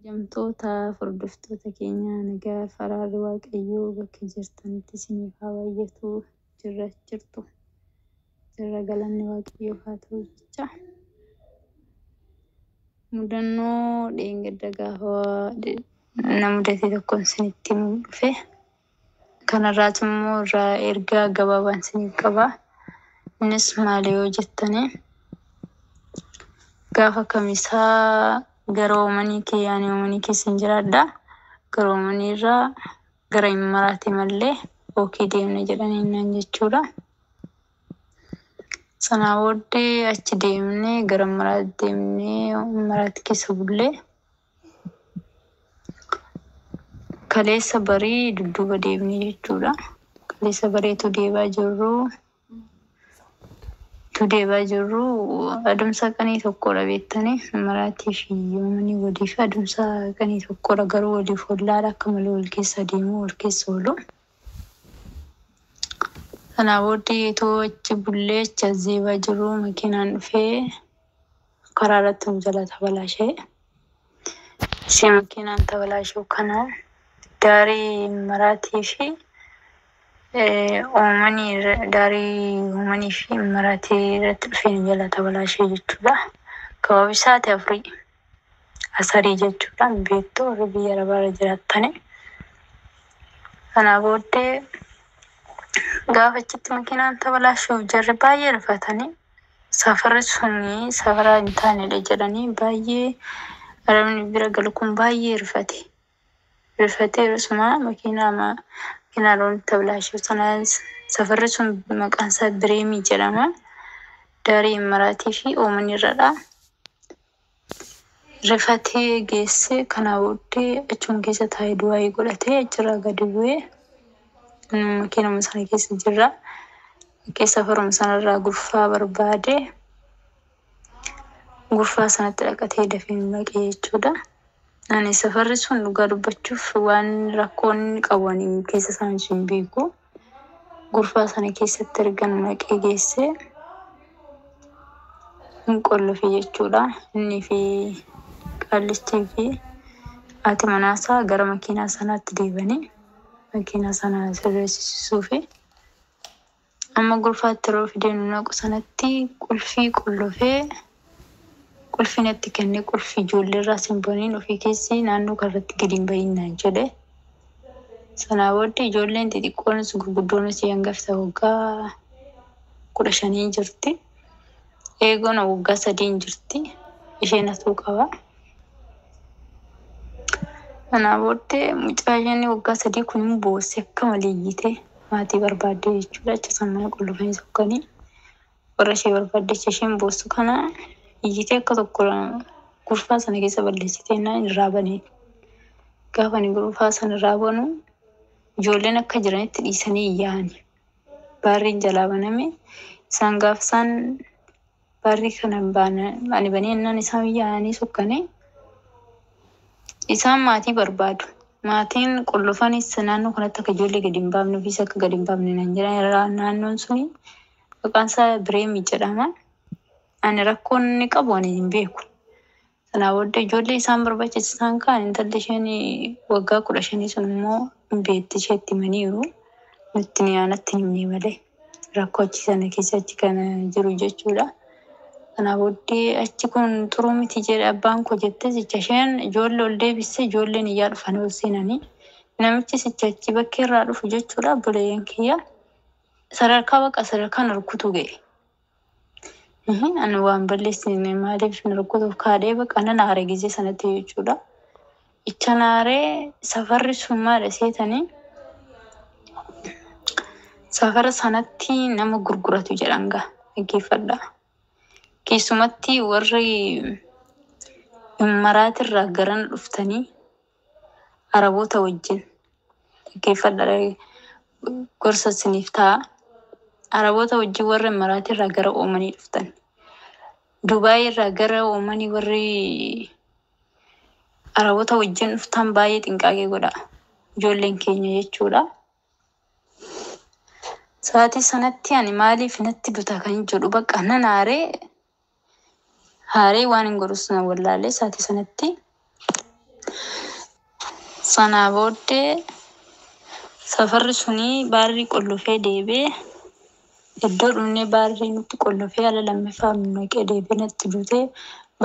Kabajamtoota hordoftoota keenya, nagaa fi araarri Waaqayyoo bakka jirtanitti isiniif haa baay'atu. Jirra, jirtu, jirra, galanni Waaqayyoof haa ta'u jecha. Mudannoo dheengadda gaafa na mudate tokkoon isinitti himuu dhufe. Kanarraas immoo irraa ergaa gabaabaan isiniif qaba. Innis maali yoo jettanii, gaafa kamisaa gara Oomanii kee, ani Oomanii keessa hin jiraadha. Gara Oomanii irraa gara Immaraati mallee ookii deemna jedhanii naan jechuudha. Sanaa booddee achi deemnee, gara Immaraatti deemnee, Immaraatti keessa bullee, kaleessa barii dudduuba deemnee jechuudha. Kaleessa bareetu deebaa jirru. Tu deebaa jirru adamsa qanii tokkodha beektanii, Immaraatii fi Oomanii waliif adamsa qanii tokkodha, garuu waliif ollaadha, akka malee wal keessa deemu, wal keessa oolu. Sanaa booddee itoo achi bullee achi as deebaa jirru makiinaan dhufee karaa irratti nu jala tabalaashee. Ishee makiinaan tabalaashuu kana daarii Immaraatii fi Oomanii, daarii Oomanii fi Immaraatii irratti dhufee nu jala tabalaashee jechuudha. Gabaabni sa'aatii 4 asarii jechuudha, beektu warri biyya Arabaarra jiraattani. Kanaa booddee gaafa achitti makiinaan tabalaashuuf jarri baay'ee rifatanii, safarri suni safara hin taanedha jedhanii, baay'ee arabni bira galu kun baay'ee rifate. Rifatee yeroo makiinaa makiinaa loon tabalaashuu sana, safarri sun maqaan isaa Bireemii jedhama. Daarii Immaraatii fi Oomanii irradha. Rifatee geesse. Kanaa booddee achuma keessa taa'ee du'aayii godhatee achirraa gadi bu'ee, makiinuma sana keessa jirra. Safaruma sanarraa gurfaa barbaade, gurfaa sanatti dhaqatee dafee nu dhaqe jechuudha. Ani safarri sun dhugaa dubbachuuf waan rakkoon inni qabu ani keessa isaa hin beeku. Gurfaa sana keessatti erga nu naqee geesse hin qollofe jechuudha. Innii fi qaallichii fi haati manaasaa gara makiinaa sanaatti deebanii makiinaa sana sirreessisuu fi amma gurfaatti yeroo fidee nu naqu sanatti qulfii qollofee, qulfii natti kennee, "Qulfii ijoollee irraa sin baniin, ofii keessi naannoo kanarratti gadi hin bahin" naan jedhe. Sanaa booddee ijoolleen xixiqqoonis gurguddoonis, hangafta waggaa 15 jirti. Eegoon waggaa 3 jirti. Isheen hatuu qaba. Sanaa booddee mucaa isheen waggaa 3 kun immoo boossee akka malee iyyite, maatii barbaadde jechuudha. Achi isaan mana qollofanii sokkanii warra ishee barbaadde isheen boossu kana iyyitee akka tokko gurfaa sana keessa balleessitee naan irraa baneen. Gaafa ani gurfaa sana irraa banu ijoolleen akka jiranitti dhiisanii yaa'ani. Baarriin jalaa baname, isaan gaafa isaan baarrii kana ani banee jennaan isaan yaa'anii sokkanii, isaan maatii barbaadu. Maatiin qollofanis naannoo kanatti akka ijoollee gadi hin baafne, ofiis akka gadi hin baafne naan jedhan. Naannoon suni maqaan isaa Bireemii jedhama. Ani rakkoon inni qabu ani hin beeku. Sanaa booddee ijoollee isaan barbaachisa isaan kaan, intalli isheen waggaa 15 sun immoo hin beekti, isheetti himaniiru. Nutti ni anatti hin himne malee rakkoo achi sana keessa achi kana jiru jechuudha. Kanaa booddee achi kun xuruu miti jedhe abbaan koo jettee sicha isheen ijoollee ol deebissee, ijoolleen iyyaa dhufanii ol seenanii, namichi sicha achi bakkee irraa dhufu jechuudha, obboleeyyan kiyya, sadarkaa baqa sadarkaan rukutu ga'e. Ani waan balleessine maaliif na rukutuuf kaadhee, baqa nan aare gizee sanatti jechuudha. Icha naaree, safarri sun maal seetanii, safara sanatti nama gurguratu jedhan gaa, dhaggeeffadha. Keessumatti warri Immaraatirraa garana dhuftanii Araboota wajjin, dhaggeeffadha, gorsa isiniif ta'a. Araboota wajjin warra Immaraatirraa gara Oomanii dhuftan. Dubaay irraa gara Oomanii warri Araboota wajjin dhuftan baay'ee xinqaaqee godha. Ijoolleen keenya jechuudha. Sa'aatii sanatti ani maaliif natti duta kan jedhu bakka nan aaree haaree waan hin godhus na wallaalee sa'aatii sanatti. Sanaa booddee safarri suni baarrii qollofee deebi'ee iddoo dhumnee baarrii nutti qollofee ala lammaffaa nu naqee deebi'ee natti duutee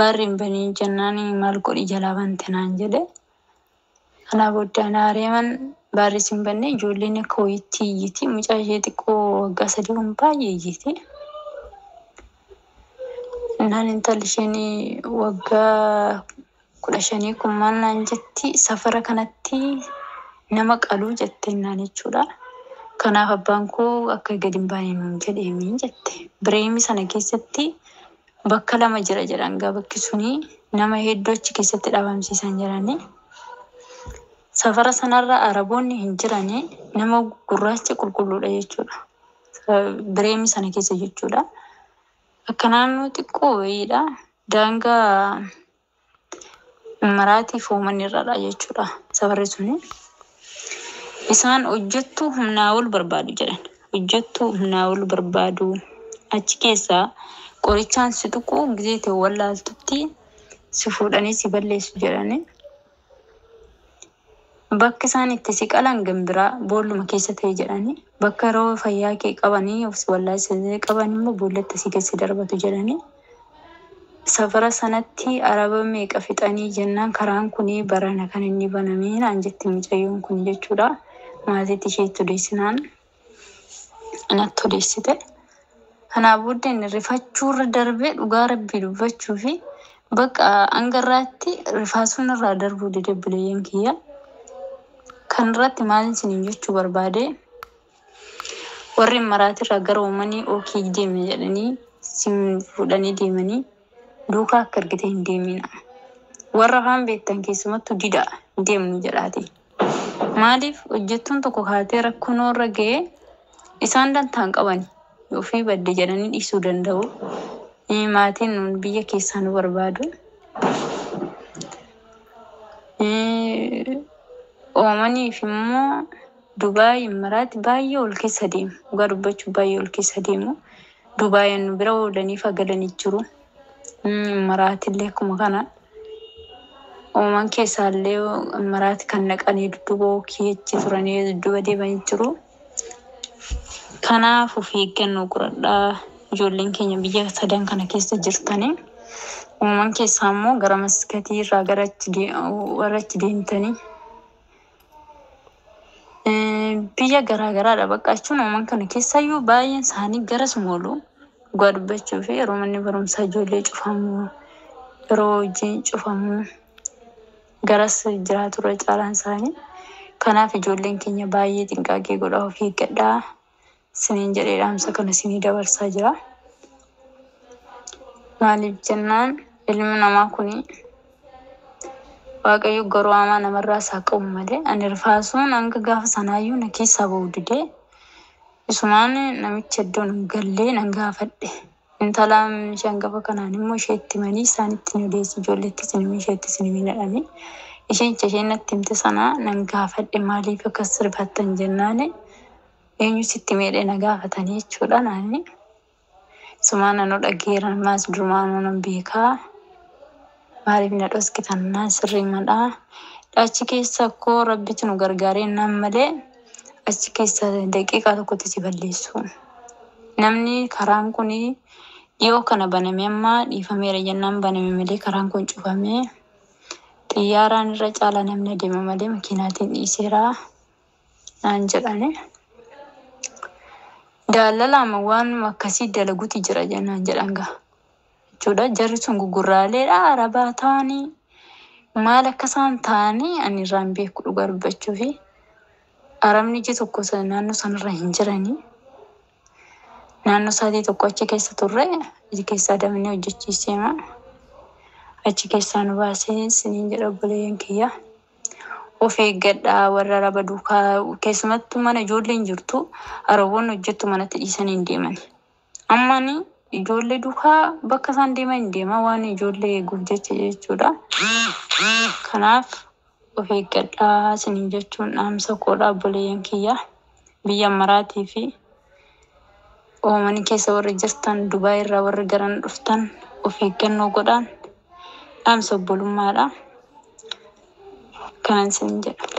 baarri hin baniin jennaan maal godhi jalaa bante naan jedhe. Kanaa booddee ana areeman baarri sin banne ijoolleen akka wayiitti iyyiti. Mucaa ishee xiqqoo waggaa 3 kun baay'ee iyyiti. Naan intalli isheen waggaa 15 kun maal naan jetti safara kanatti nama qaluu jette naan jechuudha. Kanaaf abbaan koo akka gadi hin baane nuun jedheemi jette. Bireemi sana keessatti bakka lama jira jedhan gaa bakki suni nama hedduu achi keessatti dhabamsiisan jedhani. Safara sanarra Araboonni hin jirani nama gurraacha qulqulluudha jechuudha. Bireemi sana keessa jechuudha. Akka naannoo xiqqoo wayiidha. Daangaa maraatii fooman irradha jechuudha safarri suni. Isaan hojjettuu humnaa ol barbaadu jedhan. Hojjettuu humnaa ol barbaadu. Achi keessaa qorichaan si tuquu gisee ta'e wallaaltutti si fuudhanii si balleessu jedhani. Bakki isaan itti si qalan gambiraa boolluma keessa ta'e jedhani. Bakka yeroo fayyaa kee qabanii of si wallaalchisanii qaban immoo boollatti si keessa darbatu jedhani. Safara sanatti araba meeqa fixanii jennaan karaan kun barana kan inni banamee naan jetti mucayyoon kun jechuudha. Maatiitti isheetti odeessinaan natti odeessite. Kanaa booddee inni rifachuurra darbee dhugaa rabbii dubbachuu fi bakka hanga irraatti rifaasuun irraa darbuu dide buleeyyan kiyya. Kan irratti maal isiniin jechuu barbaade warri maraatirraa gara uumanii ookii deemne jedhanii sin fuudhanii deemanii duukaa akka argite hin deemina. Warra afaan beektan keessumattuu dida hin deemnu jedhaati. Maaliif hojjettuun tokko kaatee rakkoon irra ga'ee isaan dantaa hin qaban ofii badde jedhanii dhiisuu danda'u. Maatiin nuun biyya keessaa nu barbaadu. Oomaniif immoo Dubaay maraatti baay'ee ol keessa deemu. Dhugaa dubbachuuf baay'ee ol keessa deemu. Dubaayin nu bira oolanii fagalanii jiru. Maraatillee akkuma kana. Ooman keessaallee maraatti kan naqanii dudduuba ookii achi turanii dudduuba deemanii jiru. Kanaaf of eeggannoo godhadhaa. Ijoolleen keenya biyya sadan kana keessa jirtanii. Ooman keessaa immoo gara maskatii irraa gara warra achi deemtanii. Biyya garaa garaadha bakka jechuun ooman kana keessayyuu baay'een isaanii garasuma oolu. Dhugaa dubbachuu fi yeroo manni barumsaa ijoollee cufamu, yeroo hojiin cufamu garas jiraatu irra caalaan isaanii. Kanaaf ijoolleen keenya baay'ee xinqaaqee godhaa of eeggadhaa. Isiniin jedhee dhaamsa kana isinii dabarsaa jira. Maaliif jennaan ilmi namaa kuni Waaqayyo garuu hamaa namarraa isaa qabu malee ani rifaasuun hanga gaafa sanaayyuu na keessaa ba'uu didee isumaan namicha iddoon hin gallee nan gaafadhe. Intala ishee hangafa kanaan immoo isheetti himanii isaanitti ni odeessi ijoolleettis ni himi isheettis ni himi jedhanii isheen isheen natti himte sana nan gaafadhe maaliif akkas rifattan jennaan eenyu sitti meedhee na gaafatanii jechuudha naani. Isumaan anoo dhageera maas durumaanuu nan beekaa. Maaliif na dhoskitan naan sirrii madhaa. Achi keessa koo rabbitu nu gargaaree naan malee achi keessa daqiiqaa tokkotti si balleessu. Namni karaan kun dhiyoo kana baname amma dhiifameera jennaan baname malee karaan kun cufamee xiyyaaraan irra caalaa namni adeema malee makiinaatiin dhiiseera naan jedhani. Daalalaama waan akkasii dalaguutu jira jennaan jedhan gaa. Jechuudha jarri sun gugurraaleedha arabaa ta'anii maal akka isaan ta'anii ani irraa hin beeku dhugaa dubbachuu fi arabni iji tokko naannoo sanarra hin jiranii. Naannoo sa'aatii tokko achi keessa turre achi keessaa damanii hojjechiiseema. Achi keessaa nu baasee isiniin jedha obboleeyyan kiyya. Of eeggadhaa warra araba duukaa keessumattuu mana ijoolleen jirtu araboonni hojjettu manatti dhiisanii hin deeman. Amma ani ijoollee duukaa bakka isaan deeman hin deema waan ijoollee eeguuf jecha jechuudha. Kanaaf of eeggadhaa isiniin jechuun dhaamsa koodha obboleeyyan kiyya. Biyya maraatii fi oomanii keessa warri jirtan Dubaay irraa warri garan dhuftan of eeggannoo godhaan dhaamsa obbolummaadha. Kanan isiniin jedha.